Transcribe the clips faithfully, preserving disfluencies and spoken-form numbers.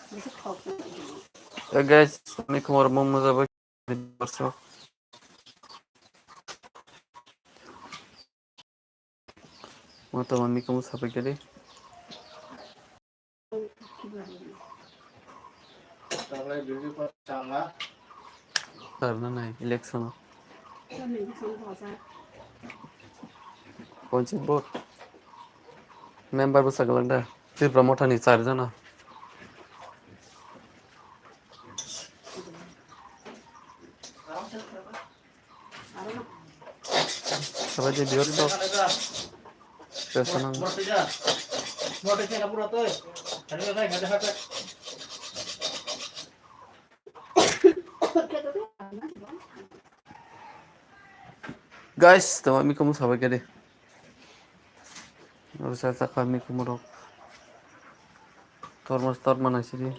Eh, guys, আমি তোমার মোমো যাবো। Mo to mami kamu sapai kali. Karna nai election. Panchayat vote. Member bwsa kwlwng da. Tripura Motha ni char jona. Sabai de biyor to. Pesanang. Guys, tama mi kamu sabai kade. Oro sa sa kami kamu rok. Tormos torma nang sidi.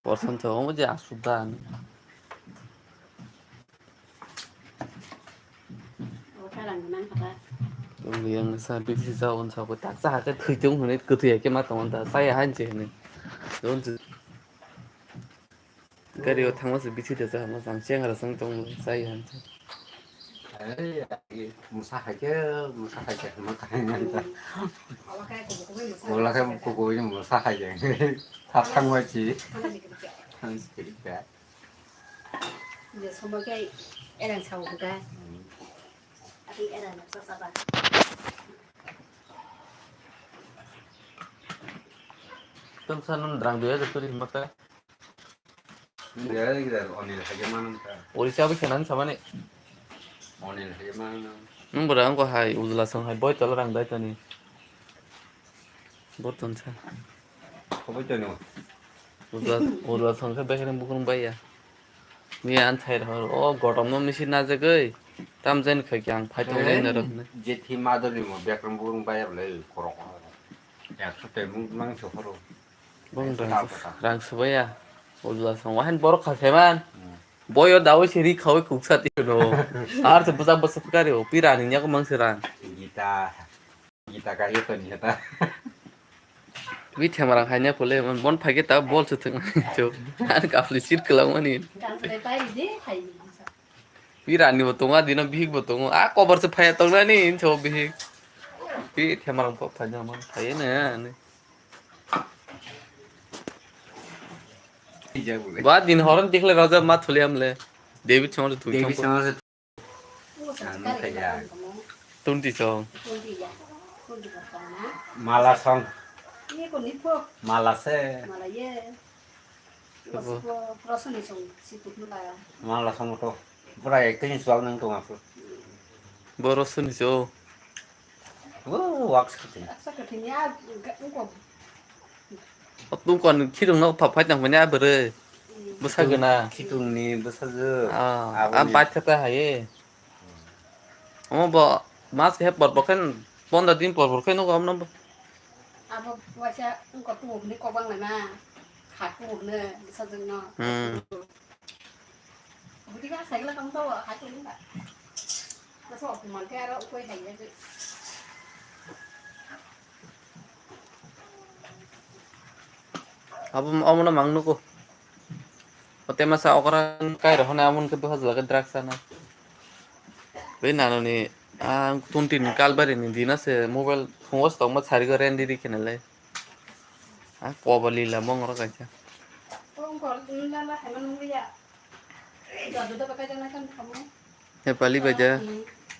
Porsan to omo je asuk da. Yang sa bisi sa on sa ko tak sa ha ke thui tung hune ko thui ke ma tong da sa ya han che hune. Don Gari o thangma se bithi de sa, ma jang cheng ara sang tong sai han. Ai, ai, musa hai ke, musa hai ke, ma kahai nang ta. Ola ke ko ko musa hai ke. Thap thangma chi. Thang sikiri ka. Je somo ke erang sao ka. Ati erang sa sa ba. Tum sanun drang dua je turi maka. Gida, gida, Onil hai ke manang ta. Orisa abo khe nang samani. Onil hai ke manang. Nung bwrang ko hai, ujla song hai, boi tolo rang dai tani. Bor ton sa. Khoboi toni. Ujla, ujla song khe bekhe nang bukrung bai ya. Ni an thai rw, o gotom no misi na jagoi. Tam jen khai kyang phai tong le na rok ne. Jethi madoli mo bekhe nang bukrung bai ya le korok. Ekso te mung mang so pharo. Bong rang, rang subaya. Ujla song wahan borok kha seman. Hmm. Boyo dawi siri khawi kuksa ti no. Ar se bwsa bwsa kari o pira ni nyak mang se rang. Gita. Gita kari to ni ta. Wi thema rang hanya pole man bon phage ta bol se thang cho. Ar kapli sir kelang mani. Wi rani bo tonga dino bihik bo tongo. A kobar se phaya tongnani incho bihik. Wi thema rang pok phanya man phaya ne ani. Ba din horon dikhle raja ma thuli amle. David chong thuli David chong. Chong se. Ang kaya. Twenty chong. Mala song. Mala se. Mala song to. Pura ekta ni sual nang tong aku. Boro suni so. Wo, wak sakiti. Tungkon khirung no pha phai tang mani abere. Bwsa gana. Khitung ni bwsa je. Ah, am pai thata haye. Omo bo mas he por por khen pondro din por por khen no amno. Abo waisa tungkon tungkon ni kobang lama. Kha tungkon ne bwsa je no. Hmm. Budi ka cycle tong to, hai to ba. Masa aku mangke aro ukoi hai ya. Abo omono mang nuko. Ote masa okra kai rohone amon ke buha jala ke drugs ana. Be nanoni Ang tunti ni kalbari ni dina se mobile phungo se tongma sari go rendi di kene le. A kobo lila mong oro kaisa. Nepali bai da.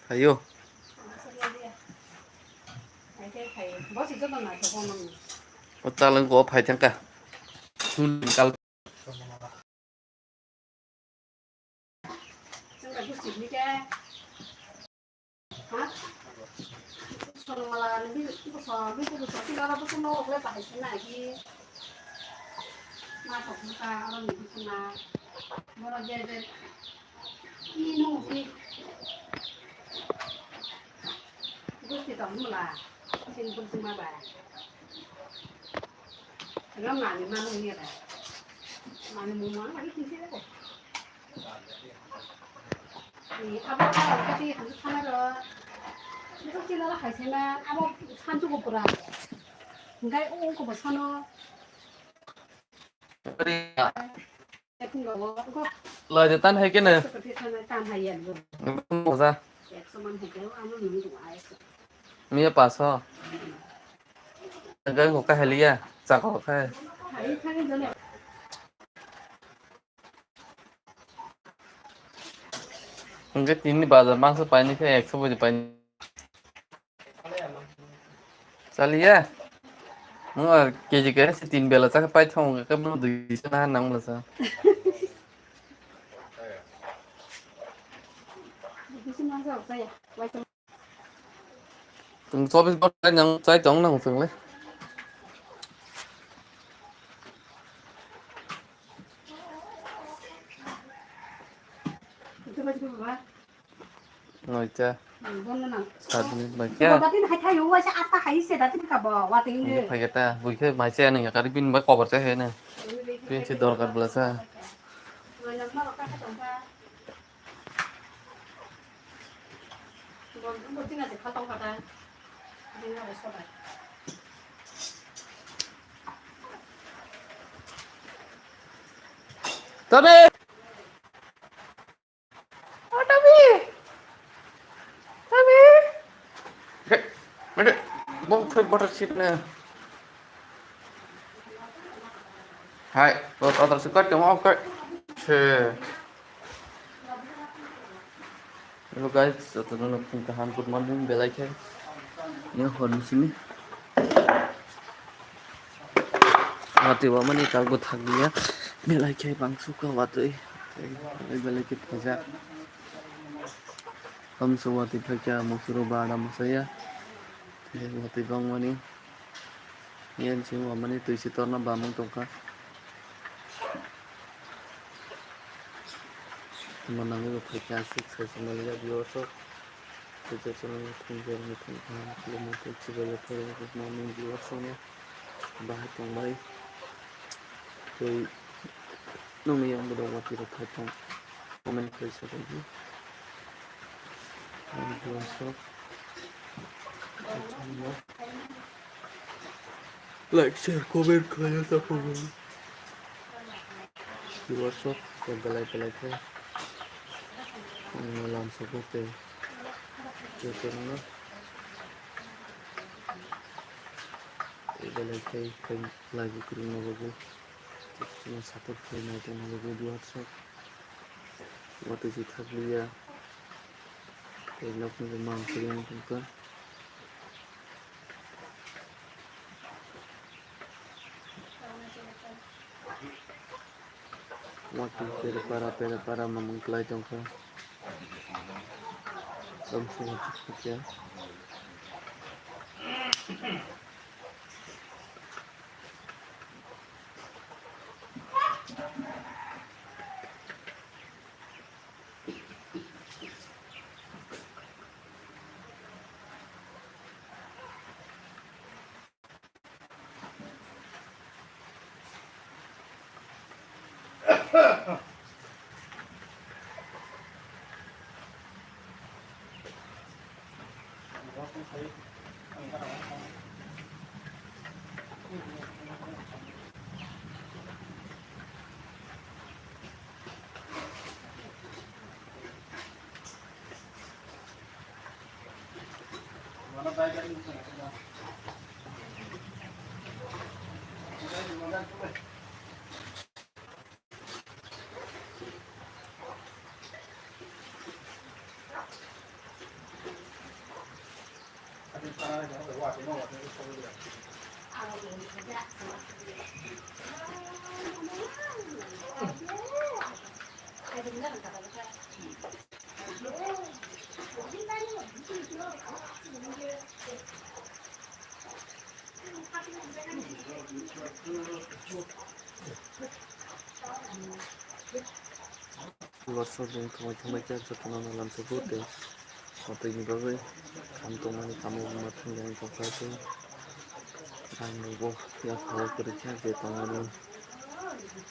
Hayo. O talang ko phai thangka. Tunti ni kal. Abo kati hwnwi thanai rw. Nokha chini oro hai se ma abo sansugo pura. Hwnkhe o ungkha bo sano. Lai de tan hai kene. Tan hai ya. Moja. Ekso man hai kene, ano nung tu ai. Miya paso. Engkai ko kahaliya, chakao khai. Hai khai jole. Hingke tini bazar mangsa paini khe ekso bwdi paini. Chaliya? Nwng K G khe se tin bela chakhe paithang hingke khe nwng dui sona nang bwlasa. Bisi mangsa rok chaya. Chwng chobis ghonta nang chai tong nang chwng le. Noita. Saat minute bai kya? Ini pakai ta, buike mai chai nang yakari bin bai kobar chai hai na. Bin si dorkar bela sa. Tabi! Oh, Tabi! Tabi! Oke, mede, mau ke butter chip ne. Hai, buat otak suka cuma oke. Che. Hello guys, jotono phung kaham, good morning, belai khe. Ni hor ni simi. Watwi wamani kalbo thakliya, belai khe bangsu kha watwi. Belai khe thajak. Tamso watwi thakya, musuro bada musaya. Watwi bangmani. Yan simi wamani twi si torna bamung tongkha. Tamo nangwi bo phaikha aswk sai se mali ya viewers rok. Tei jotono thung jar ni thung kaham khulumui tei chibai ya phai rok no nung viewers rok no bahai tong bai. Tei nungni yang bo dong watwi rok phai tong comment khai sa tong di. Nung viewers rok. Like, share, comment khlai ya, ta phone. Viewers rok, belai belai khe, um, lam support tei jotono belai khe, khe live kwrwngno bagwi jotono support khlai nai tongna bagwi viewers rok. Watwi si thakliya. Tei nokni bo mang kwrwng tongkha. Watwi pere para, pere para mamung kwlai tongkha. Tamsok hachuk hachya. Borso bini thumai thumai khe jotono no lamsukgo tei mwtwini bagwi kaham tongmani tamo wngma thangya wngkha khe ang nugo yapharo kwrwi khe je tongmani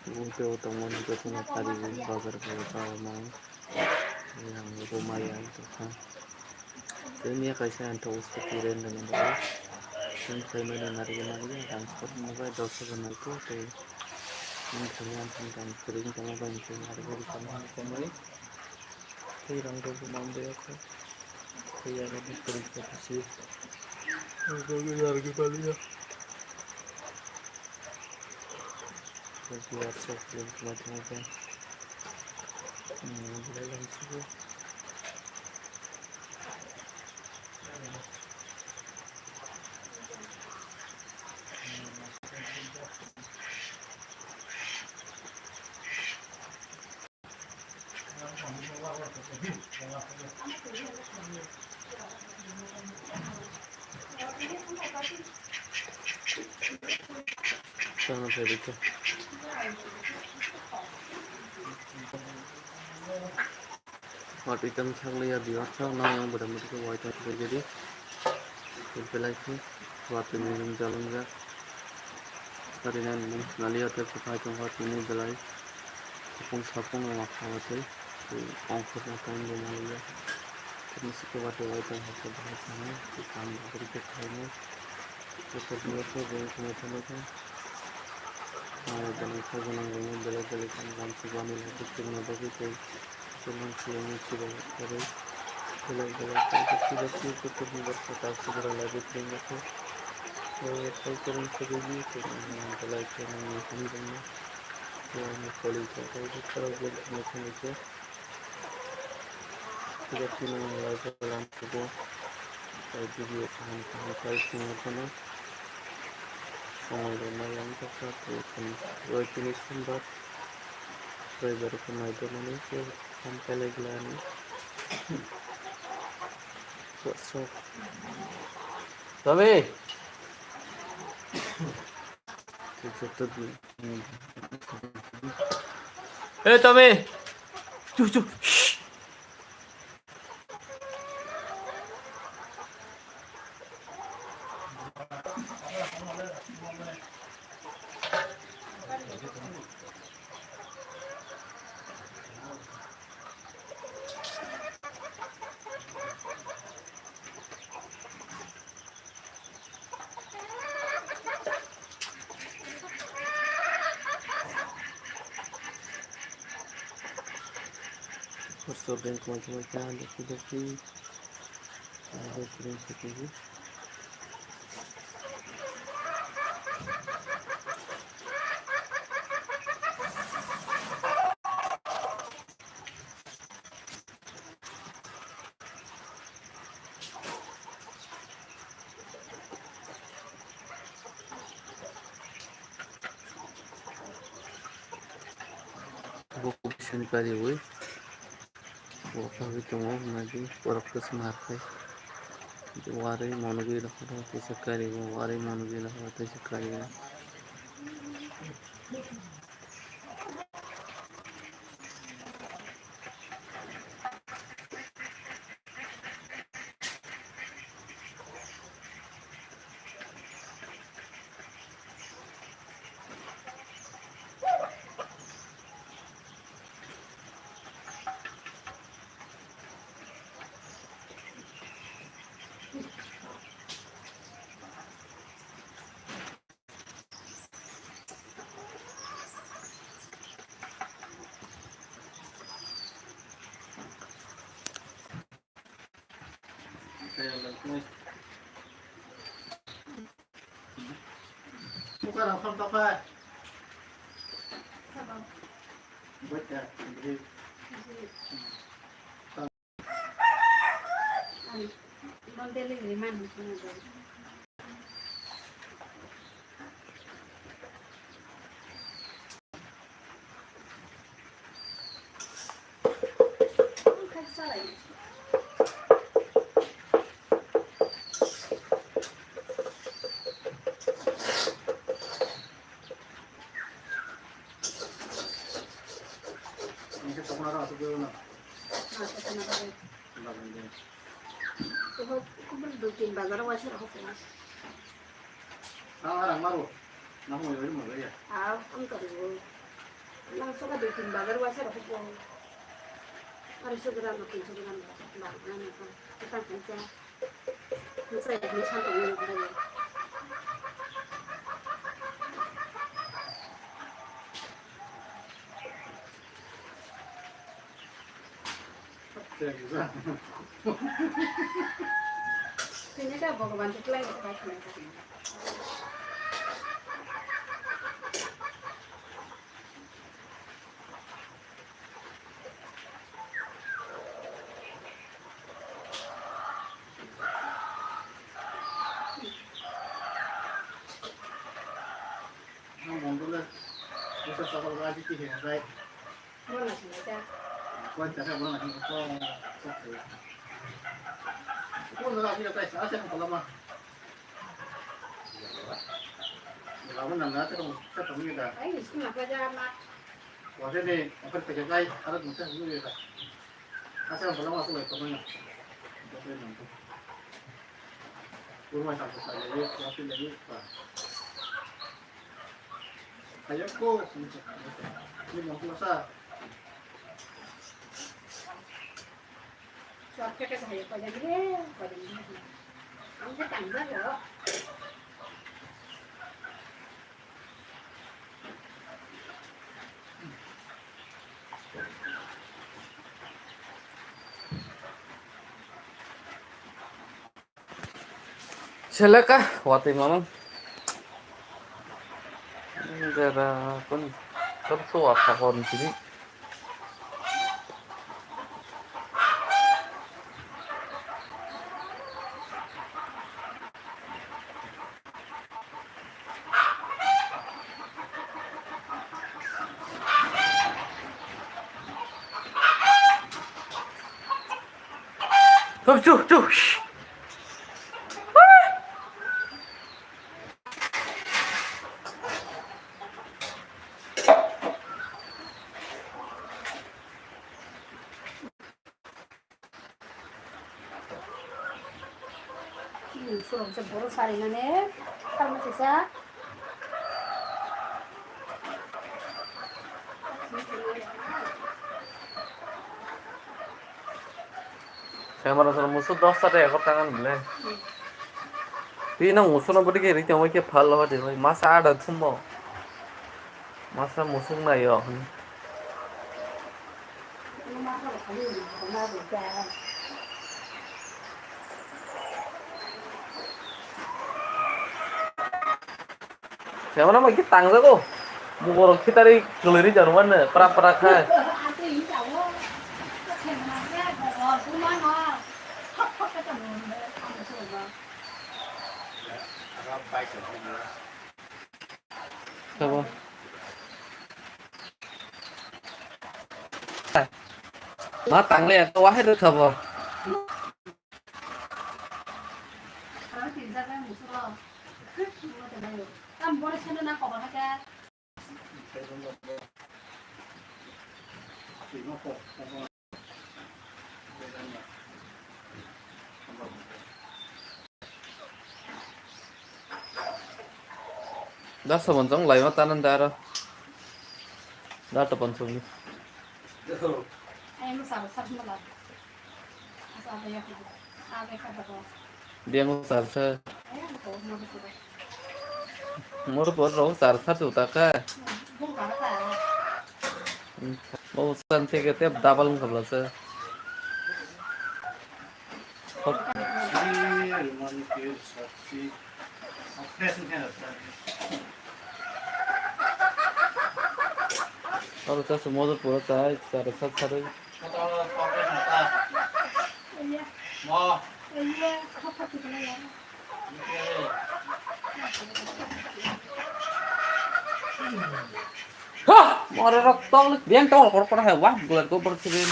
bumtwi o tongmani jotono kariwi bazar bai chao mang. Yang roma yang tongkha. Tei miya kaisa ang tok scooty rent rwna bagwi. Chwng khaimani narigwi narigwi rang sot mobile dos hajar nai khe tei. Ang khaimani ang thang thang kwrwi wng tongma bai tei narigwi rwkha komoi. Tei rang rok bo man de yakho. Tei yago bo kwrwi kha bisi. Ang bagwi narigwi maliya. Tei biya sok link ma thang khe. Hmm, belai lang sibo. Watwi tang thak liya di, watwi tang nang yang bwrwi mwtwi khe watwi tang thak liya di. Belai khe watwi ni ring jalung jak. Ari nang mung swnaliya tei kwthai tong watwi ni belai. Khopung sapung rok ma kha watwi. Tei ongkhor ma tong bo ma liya. Tei mwswk khe watwi watwi tang hai khe bahai sanai. Tei kaam rok khe khainai. Joto diya khe beng khe naithok naithok. Ang bo nang kha gwnang rokno belai belai khe lamsukmani laichuk tubuna bagwi tei belai belai khe kukurni borok kwtal kubura laibi tei nokho. Belai khe nangni hamjakma tei ani koli khe tei khorok belai khe naithok naithok. Video kaham kaham khlai swngo phano. Somoi rwmani ang kha tei tini sombar, roibar khe nai tongmani tei ham khlai glani. Tommy! Hey, Tommy! Chu, chu. Shh. Kostor beng koma koma kha, daki daki. Ada kering sekibu. Bo bising kariwi bo kagwi tongo, hwnba di borok kwchwng harkhai warwi monogwi rokha teisa kariwi, warwi monogwi rokha teisa kariwi. Buka rang sam tapai. Dui tin bazar waisa rok hopo. Ah, ang maro. Nang mo yori mo ya. Ah, ang ka ro. Nang soka dui tin bazar waisa rok hopo. Ari soka ram tin soka ram. Ba, na na. Kita kita. Nsa ya ni san tong ni. Tini ta Bhagavan te klai rok pai khna. Ang bondole bisa sakal gaji ti hena bai. Bono sinai ta. Koi ta bono sinai ko. Bono gaji ta sa sa ko lama. Lama nang na ta ko ta ko ni da. Ai, school na ka ja ma. Wajah ni apa kerja kai ada musa ni da. Asa yang pertama aku lagi pernah. Kurma satu kali lagi, kopi lagi, apa? Ayo ko, ini mau keluar. Cuaca kayak saya pada ni, pada ni. Ang ka tanggal lo. Seleka, watui mamang. Jera pun, kar so apa kon sini. Tuh, tuh, tuh. Hmm, surok se boro sari nane, tamo sisa. Camera sara musu dosta ta ekor tangan bole. Hmm. Twi nang musu no bodi ke rite mo ke phal lo de bhai. Masa ada thumbo. Masa musuk na yo. Yang mana lagi tangsa ko? Mugor kita ri keleri jaruman ne, pra pra khai. Sabo. Ma tangle ya, to wahai rwkha bo. Da sabon chong lai ma tanan da aro. Da to pon sung ni. Diang sar sa. Mor por ro sar sa tu ta ka. Mo san te ke te double kabla sa. Hot. Ani mani ke saksi. Fresh ni kan sa. Aro ta se modo pura chai, chara sat sarwi. Ha! Mora rok tong, biang tong, kor kor hai, wah, bulan ko bersihin.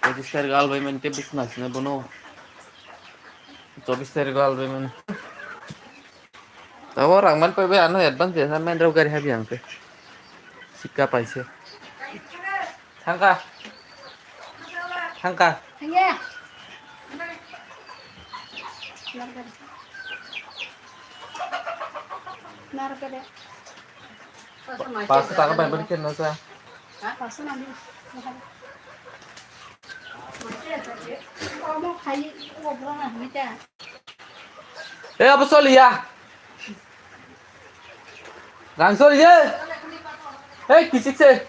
Pojis tarik albai mani tei bwswk naisina bono. Chobis tarik albai mani. Abo rang man pai bai ano advance de sa main rok gari habi ang te. Sikka paise. Thangka. Thangka. Thangya. Narkade. Paso taka bai bari kena sa. Ha? Paso nang di. Omo khai, obo na hita. Eh, abo soliya. Rang soliya. Eh, kisik se.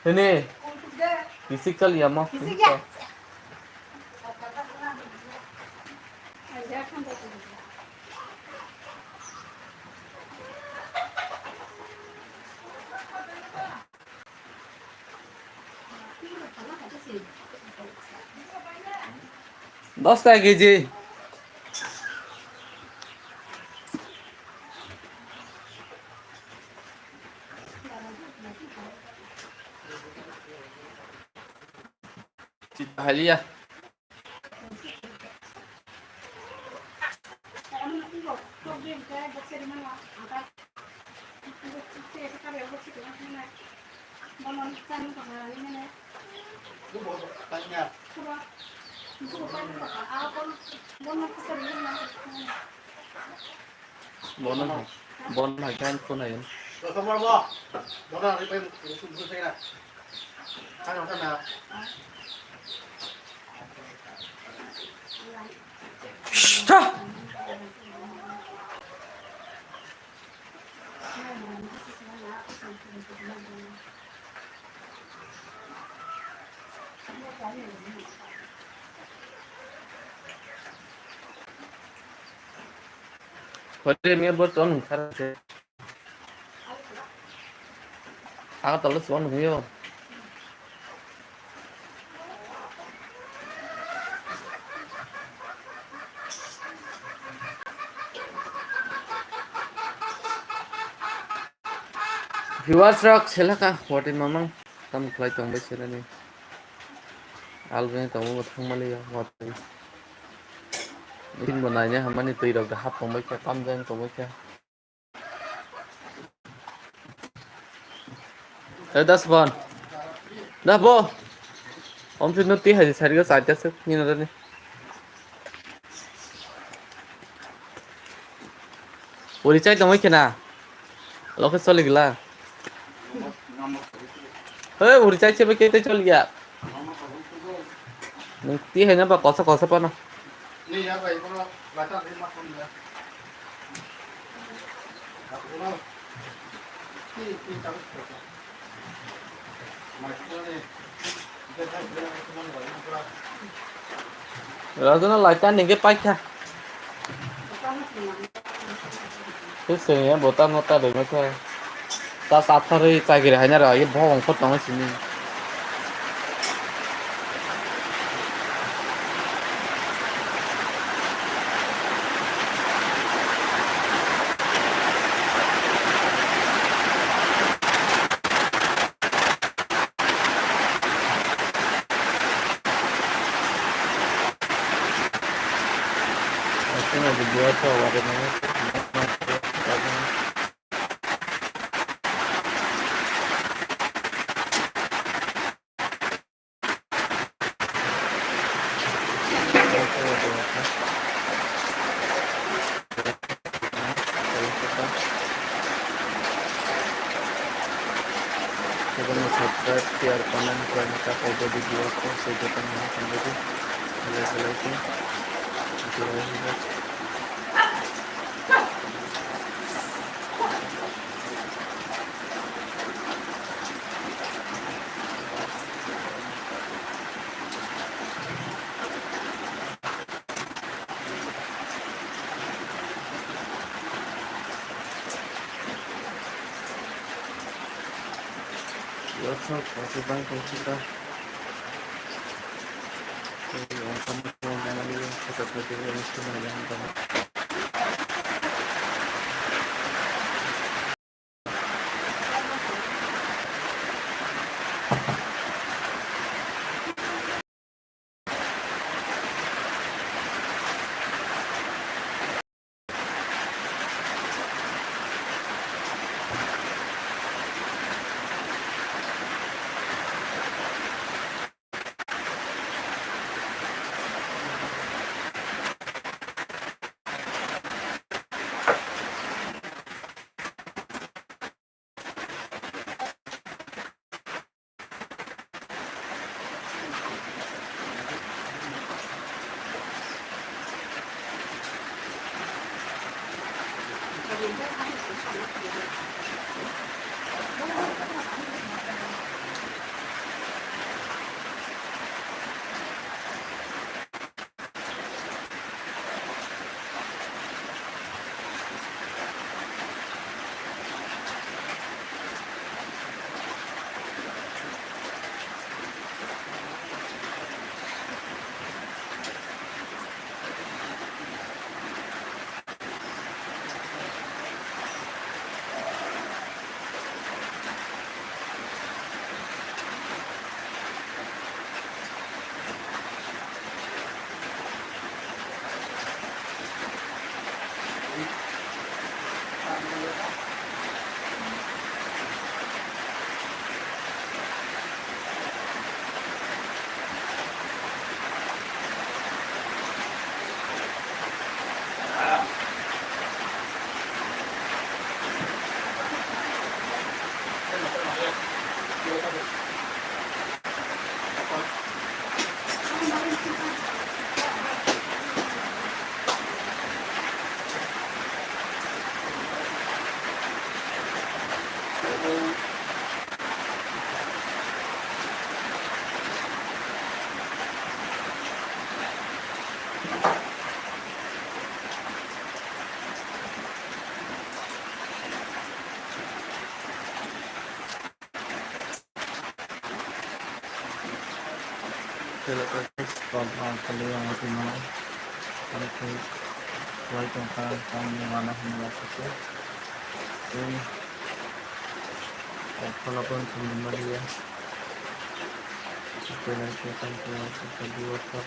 Ini. Kisik soliya mo. Kisik ya? Dos taka keji. Chita haliya. Bono hai, bono hai kan phone hai. Shh, tha! Hote me bor ton khara se. Aga tolo suan nungyo. Viewers rok selaka hote mamang tam khlai tongbai selani. Alvin tongbo thangmali ya hote. Tin bo naine hamani twi rok da hap tongbai kha, tam jang tongbai kha. Eh, das bon. Dah, bo. Om sino ti hai sari ko saja se ni nada ni. Uri chai tongoi kena. Loke choli gila. Hey, uri chai chebe kete choli ya. Nung ti hai na ba kosa kosa pa na. Rajana laita ningke paikha. Sese ya bota mota de mesa. Ta satari chagiri haina ra ye bhong khot tong sini. Subscribe, share, comment, khlaina ta kok video ko se joto no hamjagwi. Belai belai khe. Workshop, workshop bang tong sita. Tei ang tamo tamo manani, kota kota yang sima yang tamo. Tei kok ang kali ang ati mano. Kali khe wai tong kha, tang ni mana hwnwi uansukha. Tei kok phano phano thwngwi maliya. Belai khe tang khe uansukha, biwasa.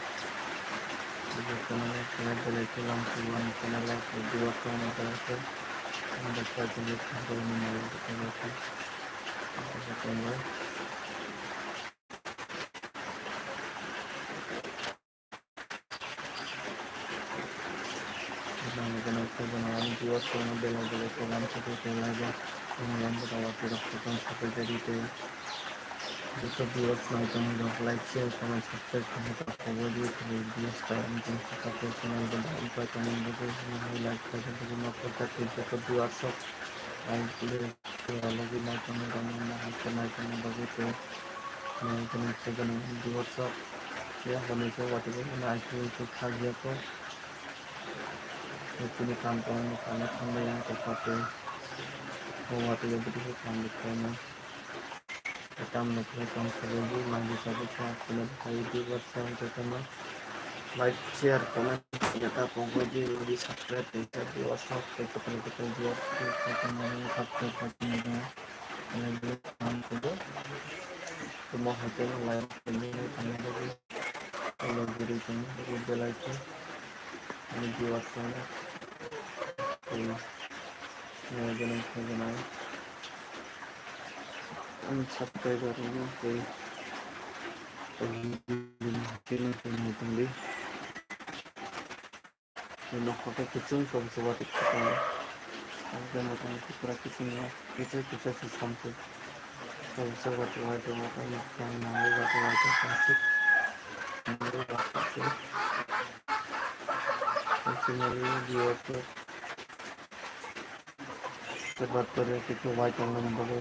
Biwasa mane khe belai khe lang khe uansukha, belai khe biwasa mane belai khe. Ang belai khe tang khe belai khe. Ang gana khe gana ang viewers rokno belai belai program sakwi tei live o ang yang bwtao tei rok program sakwi tei tei joto viewers nai tongmani rok like share comment subscribe khaina ta khobor di khobor di style ni tong sakha tei channel bo dai pai tongmani bagwi hwnwi like khaijak bagwi ma pojak tei joto viewers rok ang tei rok logwi nai tongmani rok no hai khe nai tongmani bagwi tei nai tongmani khe gana ang viewers rok ya hwnwi khe watwi khe nai tongmani khe kha ya khe. Tini kam tong, kam tong yang kok kok. Bo watwi ya bidi kam tong. Tam no khe tong khe di, mangi sabu kha, kule khai di, whatsapp jotono. Like, share, comment, jata pogwi di, lagi subscribe, tei di, whatsapp, tei kotor kotor di, subscribe, tei di, kam khe di. Tuma hotel, like, tei di, tama di, follow di, tei di, bell icon. Ani viewers rok, tei nai gwnang khe gwnang ani subscriber rok tei tongdi. Tei nokha khe kiching kobso watwi khe tongo. Ang khe nokha ni Tripura kiching no kiching kiching se samsuk. Kobso watwi watwi watwi nokha ni nangwi watwi watwi samsuk. Nangwi watwi se. Samsuk nangwi watwi watwi. Sebat kore kiching watwi tongmani bagwi.